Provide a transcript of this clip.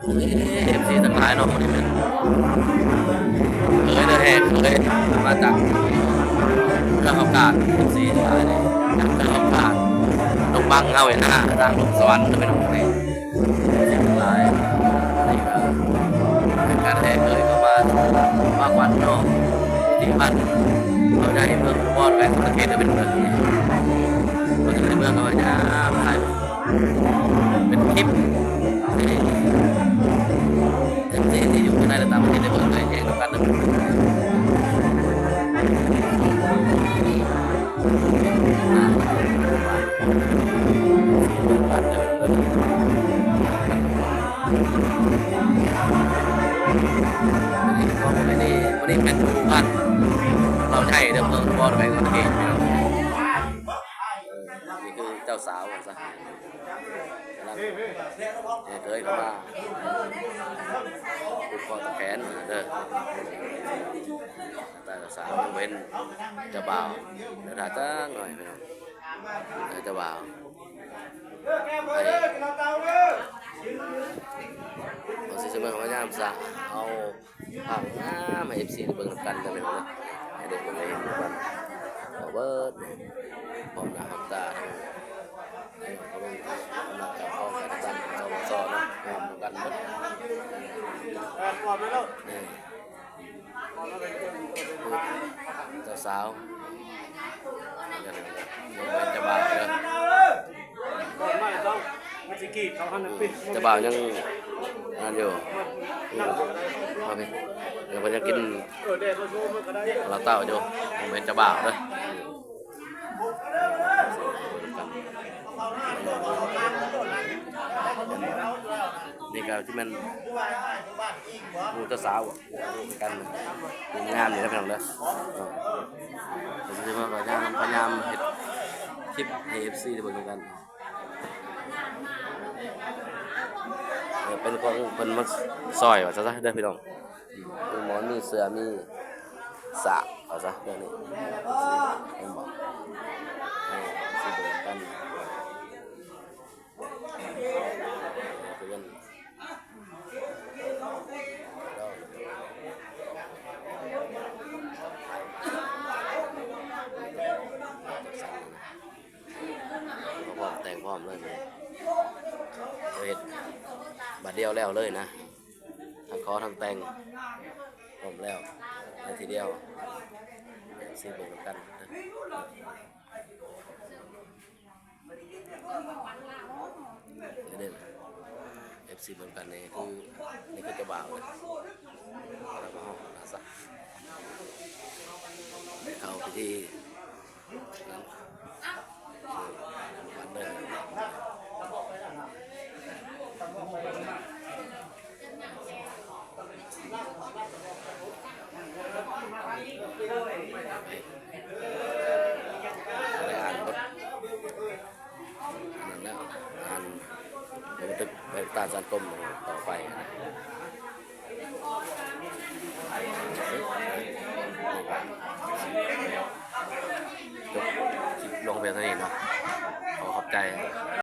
ເອັຟຊີທັງຫຼາຍເນາະ ມື້ນີ້ແມ່ນເຄີຍເດີແຮກເຄີຍມາຈາກເມືອງຄຳກາດ ເອັຟຊີທັງຫຼາຍນີ້ຈາກເມືອງຄຳກາດ ດົງບັງເຮົາເຫັນນະ ທາງລົງສະຫວັນເດີພີ່ນ້ອງເອີຍ ເອັຟຊີທັງຫຼາຍ ນີ້ກະເປັນການແຮກເຄີຍເຂົ້າມາ ມາວັດເນາະ ທີ່ວັດເຮົາໃຫຍ່ເມືອງບອນແຂວງສະຫວັນນະເຂດເດີ ເປັນເມືອງນີ້ ເພິ່ນໃນເມືອງເຮົາຍາມຫຼາຍ ເປັນຄລິບທີ່ເອັຟຊີທີ່ຢູ່ພາຍໃນ ແລະ ຕ່າງປະເທດໄດ້ເບິ່ງໄດ້ແຍງນຳກັນເດີ ມື້ນີ້ ມື້ນີ້ແມ່ນວັດເຮົາໃຫຍ່ເດີ ເມືອງບອນແຂວງສະຫວັນນະເຂດ ເອີ ນີ້ຄືເຈົ້າສາວວ່າຊະ ກຳລັງແຫ່ເຄີຍເຂົ້າມາ ຜູກຄໍຕໍ່ແຂນເດີ ແຕ່ເຈົ້າສາວຍັງເວັ້ນເຈົ້າບ່າວ ດຽວຖ້າຈັກໜ້ອຍພີ່ນ້ອງ ເອີ ເຈົ້າບ່າວ ໃຫ້ ເອົາຊິສະເໝີພະຍາຍາມສະ ເອົາ ພາບງາມໃຫ້ເອັຟຊີໄດ້ເບິ່ງນຳກັນເດີພີ່ນ້ອງເດີ ໃຫ້ໄດ້ເບິ່ງໄດ້ເຫັນນຳກັນ ເອົາເບີດ ພ້ອມໜ້າພ້ອມຕາ ໃຫ້ເບິ່ງນຳກັນ ພ້ອມກັນ ສປສ ເນາະ ງາມນຳກັນເບີດ ເຈົ້າສາວ ຍັງເປັນເຈົ້າບ່າວເດີ ເຈົ້າບ່າວຍັງອັນນັ້ນຢູ່ ອືມ ເອົາໄປ ເອີ ເພິ່ນຍັງກິນເຫຼົ້າເຕົ້າຢູ່ ຍັງເປັນເຈົ້າບ່າວເດີ ນີ້ກໍຊິແມ່ນໝູ່ເຈົ້າສາວ ຄືກັນ ງາມນີ້ນະພີ່ນ້ອງເດີ ເອີ ກໍຊິມາພະຍາຍາມ ພະຍາຍາມເຮັດຄລິບໃຫ້ເອັຟຊີໄດ້ເບິ່ງນຳກັນ ເອີ ເປັນຂອງເພິ່ນມາຊ່ອຍວ່າຊະເດີພີ່ນ້ອງ ມີໝອນ ມີເສື່ອ ມີສາກວ່າຊະເດີນີ້ ເຫັນບໍ່ ເອີ ຊິເບິ່ງນຳກັນ ເອີ ຄືກັນ ພ້ອມແຕ່ງພ້ອມເລີຍ ເຮັດບາດດຽວແລ້ວເລີຍນະ ທັງຂໍທັງແຕ່ງ ພ້ອມແລ້ວ ໃນທີດຽວ ເອັຟຊີເບິ່ງນຳກັນເດີ. ນີ້ເດ້ ເອັຟຊີເບິ່ງກັນ ນີ້ຄື ນີ້ຄືເຈົ້າບ່າວເລີຍ ເຂົ້າພິທີ ວັນເດີ ໄດ້ອ່ານບົດ ອັນນັ້ນແຫຼະ ອ່ານບັນທຶກໃບຕາສານກົມຕໍ່ໄປ.